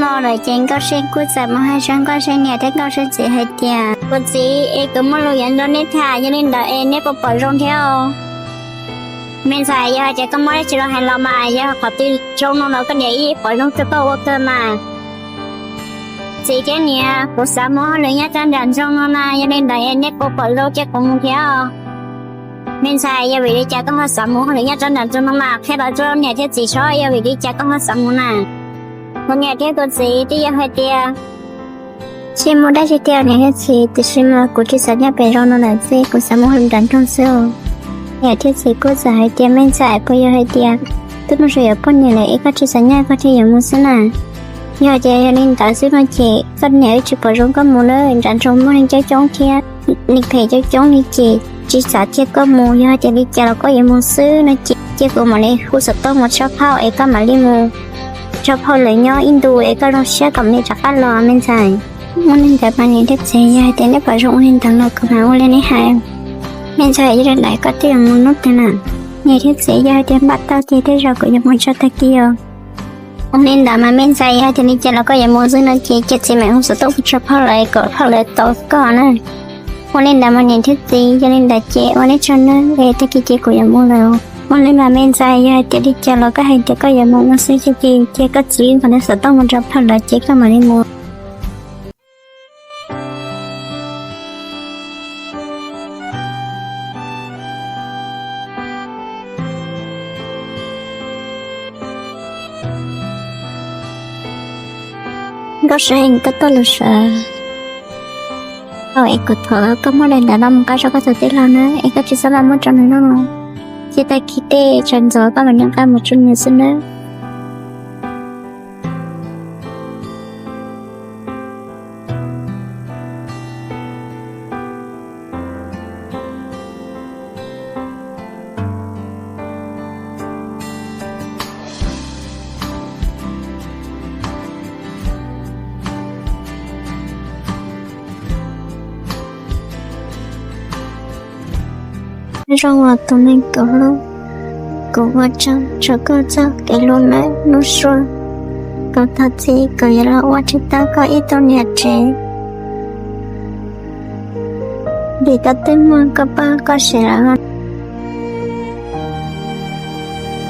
No lawm ces Nkauj See kuj txawm mus hais rau Nkauj See niam thiab Nkauj See txiv hais tias, kuv txiv es kuv muaj lus yuav nrog neb tham, yog li ntawd es neb puas pom zoo thiab os? Me ntxhais, yog hais tias koj muaj dab tsi los hais los mas, yog qhov twg zoo no los koj niam ib pom zoo rau koj ua kawg mas. Txiv thiab niam, kuv xav mus hauj lwm nyob rau nram nroog no na, yog li ntawd es neb puas pom zoo cia kuv mus thiab os? Me ntxhais, yog vim li cas koj ho xav mus hauj lwm nyob rau nram nroog no mas, qhia los rau niam thiab txiv saib yog vim li cas koj ho xav mus na. Kuv niam thiab kuv txiv twb yog hais tias, tsis muaj dab tsi tiag niam thiab txiv, tiam sis mas kuv tsis xav nyob pem zos no lawm xwb, kuv xav mus hauj lwm nram nroog xwb os. Niam thiab txiv kuj txawm hais tias, me ntxhais, puas yog hais tias twb muaj sawv daws poj niam lawm es koj tsis xav nyob koj thiaj yuav mus xwb na? Yog tias yog li ntawd xwb no ces koj niam wb tsis pom zoo koj mus lawm, nram nroog muaj neeg coob coob thiab neeg phem coob coob li ces tsis xav cia koj mus. Yog tias li cas los koj yuav mus xwb no ces cia kuv mam li hu xov tooj mus tso phauj es koj mam li mus tso phauj lawv nyob ib ntus es koj zoo siab kom mam li rov qab los me ntxhais. Ua li ntawd mas niam thiab txiv, yog hais tias neb pom zoo ua li ntawd los kuv mam ua li neb hais. Me ntxhais, yog li ntawd koj twb yuav mus hnub twg na? Niam thiab txiv, yog hais tias npaj tau ces tej zaum kuv yuav mus tso tag kis os. Ua li ntawd mas me ntxhais, yog tias li cas los koj yuav mus xwb no ces cia txiv mam hu xov tooj mus tso phauj lawv kom phauj lawv tos koj na. Ua li ntawd mas niam thiab txiv, yog li ntawd ces ua neb tsaug nawb es tag kis ces kuv yuav mus lawm. Ua li mas me ntxhais, yog hais tias li cas los koj hais tias koj yuav mus no xwb ces cia koj txiv kom nws xov tooj mus rau phauj lawv ces koj mam li mus. Nkauj See, koj tuaj lawm sas? Tau es kuv thov koj muab daim ntawv no mus nqa rau koj tus tij laug nawb, es koj tsis txhob lam muab rau nws noj. Ces tag kis tej tsam ntxov koj mam li nqa mus rau nws xwb nawb. Zoo uas tus neeg kuv hlub, kuv ua tsaug rau koj txoj kev hlub nawb Nuj Sua. Kuv thov txim kuv yuav los ua tsis tau koj ib tug niam tsev, vim koj twb muaj koj poj koj sev lawm.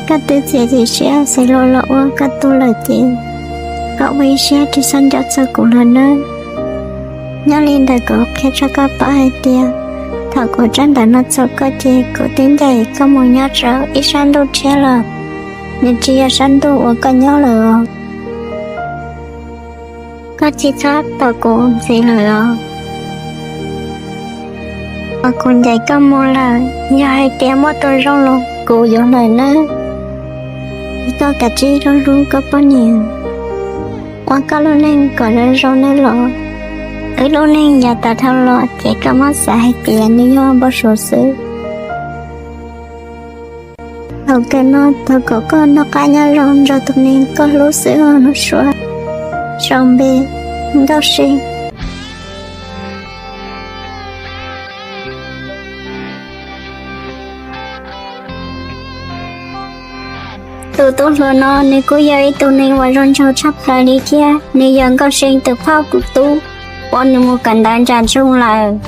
Koj twb txiav txim siab xeev los los ua koj tug lawm ces koj ua ib siab tsis txhob nco txog kuv lawm nawb. Nyob li ntawd kuv qhia rau koj paub hais tias thaum kuv tso ntawv no txog koj ces kuv twb ncaim koj mus nyob rau ib sab ntuj tshiab lawm, nws tsis yog sab ntuj uas koj nyob lawm os. Koj tsis txhob tos kuv ntxiv lawm os. Uas kuv ncaim koj mus lawm, yog hais tias muaj tus zoo los kuv yuav lawm nawb. Koj kav tsij hlub hlub koj poj niam, ua koj lub neej kom zoo zoo nawb los. Wb lub neej yav tag dhau los ces koj muab xav hais tias nws yog npau suav xwb. Thaum kawg no thov kom koj noj qab nyob zoo nrog tus neeg koj hlub xwb os Nuj Sua. Sau npe, Nkauj See. Tus tub hluas no nws kuj yog ib tug neeg uas zoo nraug tshaj plaws li thiab, nws yog Nkauj See tus phauj tus tub uas nws mus kawm ntawv nram nroog lawm.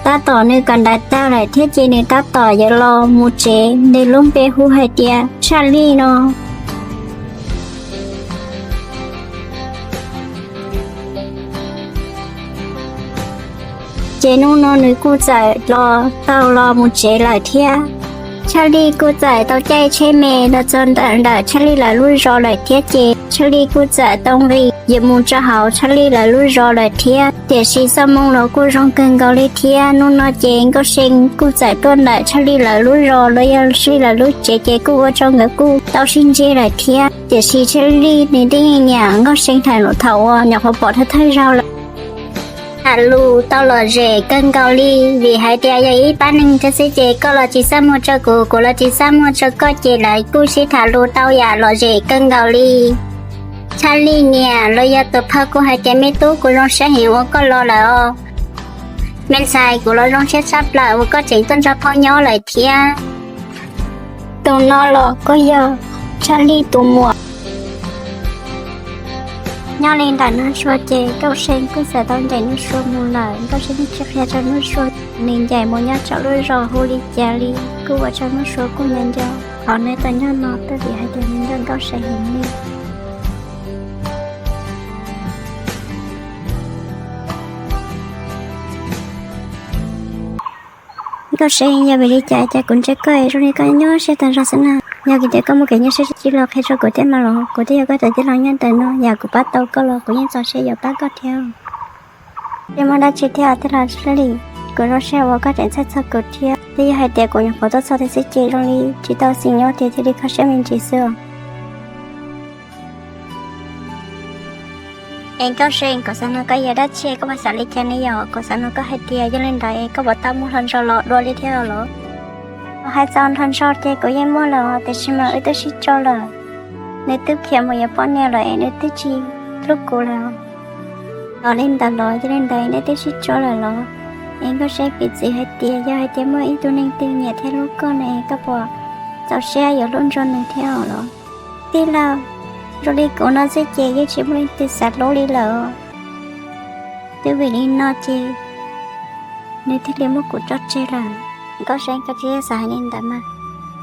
Tab tom nws kawm ntawv tag lawm thiab ces nws tab tom yuav los mus tsev, nws lub npe hu hais tias Tshaj Lij no. Ces hnub no nws kuj txawm los tau los mus tsev lawm thiab. Tshaj Lij kuj txawm tau caij tsheb me los txog ntawm ntawm Tshaj Lij lawv lub zos lawm thiab ces Tshaj Lij kuj txawm tau nqis yuav mus rau hauv Tshaj Lij lawv lub zos lawm thiab. Tiam sis txoj moo los kuj zoo kawg nkaus li thiab. Hnub no ces Nkauj See kuj txawm tuaj ntawm Tshaj Lij lawv lub zos los yog Tshaj Lij lawv lub tsev ces kuj ua rau nkawd kuj tau sib ntsib lawm thiab. Tiam sis Tshaj Lij nws twb nyiam Nkauj See thaum, thaum uas nyuam qhuav pom thawj thawj zaug lawm. Tham lus tau lom zem kawg nkaus li, vim hais tias yog ib pab neeg thiab xwb ces koj los tsis txaj muag rau kuv, kuv los tsis txaj muag rau koj ces lawv kuj sib tham lus tau yam lom zem kawg nkaus li. Tshaj Lij niam los yog tus phauj kuj hais tias, me tub, kuv zoo siab heev uas koj los lawm os. Me ntxhais, kuv los zoo siab tshaj plaws uas koj tseem tuaj nrog phauj nyob lawm thiab. Tus no los kuj yog Tshaj Lij tus muam. Nyob li ntawm Nuj Sua ces Nkauj See kuj txawm tau ncaim Nuj Sua mus lawm, Nkauj See yeej tsis qhia rau Nuj Sua nws ncaim mus nyob rau lub zos hu li cas li, kuj ua rau Nuj Sua kuj nco nco qhov nws tau nyob no twb vim hais tias nws nco Nkauj See heev li. Nkauj See, yog vim li cas ces kuv ntsia koj zoo li koj nyob siab tag zog xwb na? Yog tias koj muaj kev nyuaj siab tsis los qhia rau kuv thiab mas los kuv thiaj yuav koj cov tij laug nyob ntawm no, yam kuv pab tau koj los kuv yeej txaus siab yuav pab koj thiab. Tsis muaj dab tsi thiab tij laug Sab Lis, kuv zoo siab uas koj tseem txhawj txog kuv thiab. Twb yog hais tias kuv nyuam qhuav tuaj txog thiab xwb ces zoo li tsis tau xis nyob tias thiaj li kho siab me ntsis xwb. Es Nkauj See, kuv xav nug koj yog dab tsi koj puas xav li cas ne yom? Kuv xav nug koj hais tias yog li ntawd es koj puas tau muaj hluas nraug los dua li thiab los? Kuv hais txog hluas nraug ces kuv yeej muaj lawm tiam sis mas wb twb sib tso lawm. Nws twb khiav mus yuav poj niam lawm es nws twb tsis hlub kuv lawm. Los li ntawd los yog li ntawd neb twb sib tso lawm los? Es Nkauj See piv txwv hais tias yog hais tias muaj ib tug neeg twg nyiam thiab hlub koj ne, koj puas txaus siab yuav hlub ntsog nws thiab los? Tij laug, zoo li kuv no xwb ces yeej tsis muaj leej twg xav hlub li lawm. Twb vim li no ces nws thiaj li muab kuv tso tseg lawm. Nkauj See, koj tsis xav hais li ntawd mas.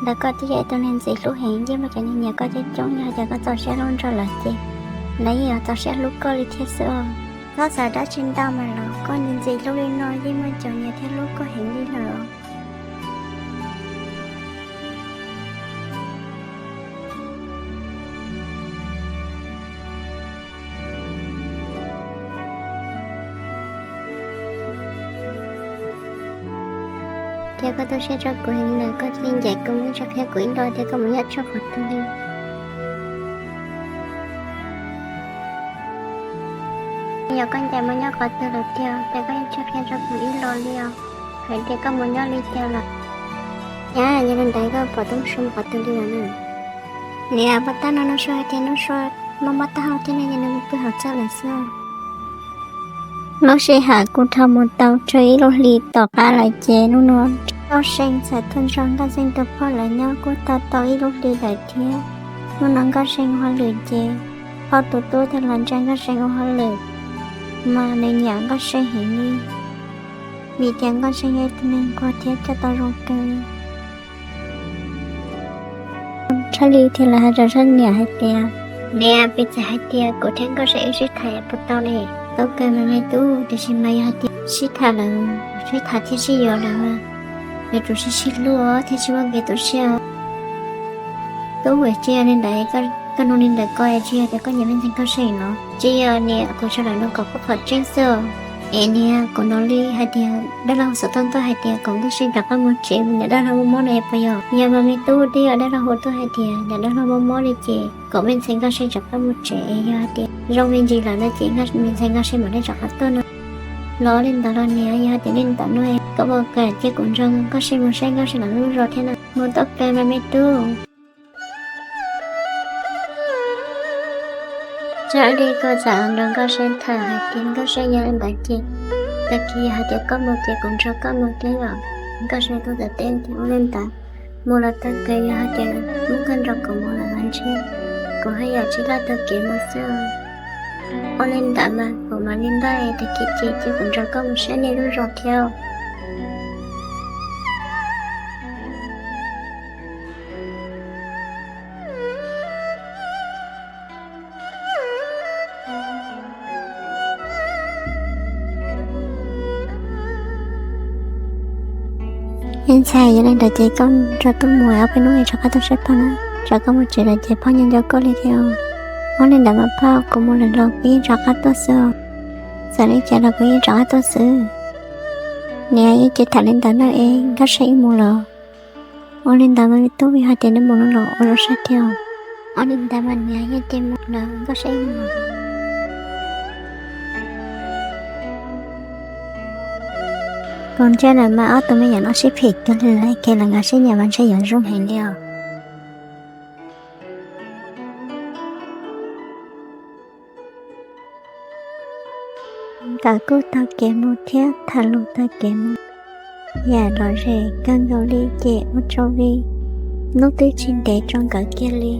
Ntawm koj twb yog ib tug neeg ntxim hlub heev, yeej muaj cov neeg nyiam koj coob coob, yog hais tias koj txaus siab hlub nrog lawv ces lawv yeej yuav txaus siab hlub koj li thiab xwb os. Txhob xav dab tsi ntau mas los, koj ntxim ntxim hlub li no yeej muaj cov nyiam thiab hlub koj heev li lawm. Thiab koj tu siab rau kuv heev lawm, koj cia li ncaim kuv mus, tsis qhia kuv ib lo tias koj mus nyob tshuaj qhov twg li. Yog koj ncaim mus nyob qhov twg lawm tiag ces koj yeej tsis qhia rau kuv ib lo li os, hais tias koj mus nyob li cas lawm. Nyab, yog li ntawd koj pom Tub Sua mus qhov twg li lawm na? Niam, puas tab no Nuj Sua hais tias Nuj Sua mob mob taub hau thiab ne, yog nws mus pw hauv txaj lawm xwb. Lub sij hawm kuj dhau mus tau tsawg ib lub hlis tom qab lawm ces hnub no Nkauj See txawm tuaj nrog Nkauj See tus phauj lawv nyob kuj tau tau ib lub hlis lawm thiab. Hnub no Nkauj See ua hauj lwm ces phauj tus tub thiaj los ntsia Nkauj See ua hauj lwm, mas nws nyiam Nkauj See heev li, vim tias Nkauj See yog ib tug neeg nquag thiab coj tau zoo kawg. Tshaj Li thiaj li hais rau Tshaj Li niam hais tias, niam, piv txwv hais tias kuv thiab Nkauj See wb sib tham puas tau ne? Tau kawg mas me tub, tiam sis mas yog hais tias sib tham lawm, sib tham thiab sib yuav lawm, yuav tsum sib sib hlub thiab sib muaj kev tu siab. Tub, tsis yog li ntawd, koj nug li ntawd ko es tsis yog tias koj nyiam me ntxhais Nkauj See no? Tsis yog niam, kuv tsuas lam nug kom paub qhov tseeb xwb. Es niam, kuv hnov li hais tias dab laug xov tooj tuaj hais tias kom Nkauj See rov qab mus tsev, niam dab laug mob mob no es puas yog? Yog mas me tub, twb yog dab laug hu tuaj hais tias niam dab laug mob mob li ces kom me ntxhais Nkauj See rov qab mus tsev, yog hais tias zoo me ntsis lawm no ces me ntxhais Nkauj See mam li rov qab tuaj no. Los li ntawd los niam, yog hais tias li ntawd no koj puas kam cia kuv nrog Nkauj See mus saib Nkauj See lawv lub zos thiab na? Mus tau kawg mas me tub. Tshaj Li kuj txawm nrog Nkauj See tham hais tias Nkauj See, yog li ntawd ces tag kis yog hais tias koj mus ces kuv nrog koj mus thiab yom. Nkauj See kuj txawm teb tias ua li ntawd, mus los tag kis yog hais tias muab koj nrog kuv mus lawm los ntshe kuv haj yam tsis laj tau kev mus xwb. Ua li ntawd mas kuv mam li npaj es tag kis ces cia kuv nrog koj mus saib nej lub zos thiab. Me ntxhais, yog li ntawd ces koj nrog tuaj mus ob peb hnub es rov qab tuaj saib phauj na. Tsam koj mus tsev lawm ces phauj nco nco koj li thiab. Ua li ntawd mas phauj, kuv mus lawm los kuv yeej rov qab tuaj xwb os. Txawm li cas los kuv yeej rov qab tuaj xwb. Niam, yeej tsis tham li ntawd na es Nkauj See wb mus los. Ua li ntawd mas me tub, yog hais tias neb mus no los ua zoo saib thiab. Ua li ntawd mas niam, yeej tsis mus lawm, Nkauj See wb mus. Kuv ntsia lawm mas ob tug me nyuam no sib phim kawg li lawm, kev lawv nkawd sib nyiam mas ntshe yuav zoo heev li os. Nkawd kuj taug kev mus thiab tham lus taug kev mus, yam lom zem kawg nkaus li ces ua rau li hnub twb tsis ntev rau nkawd kiag li.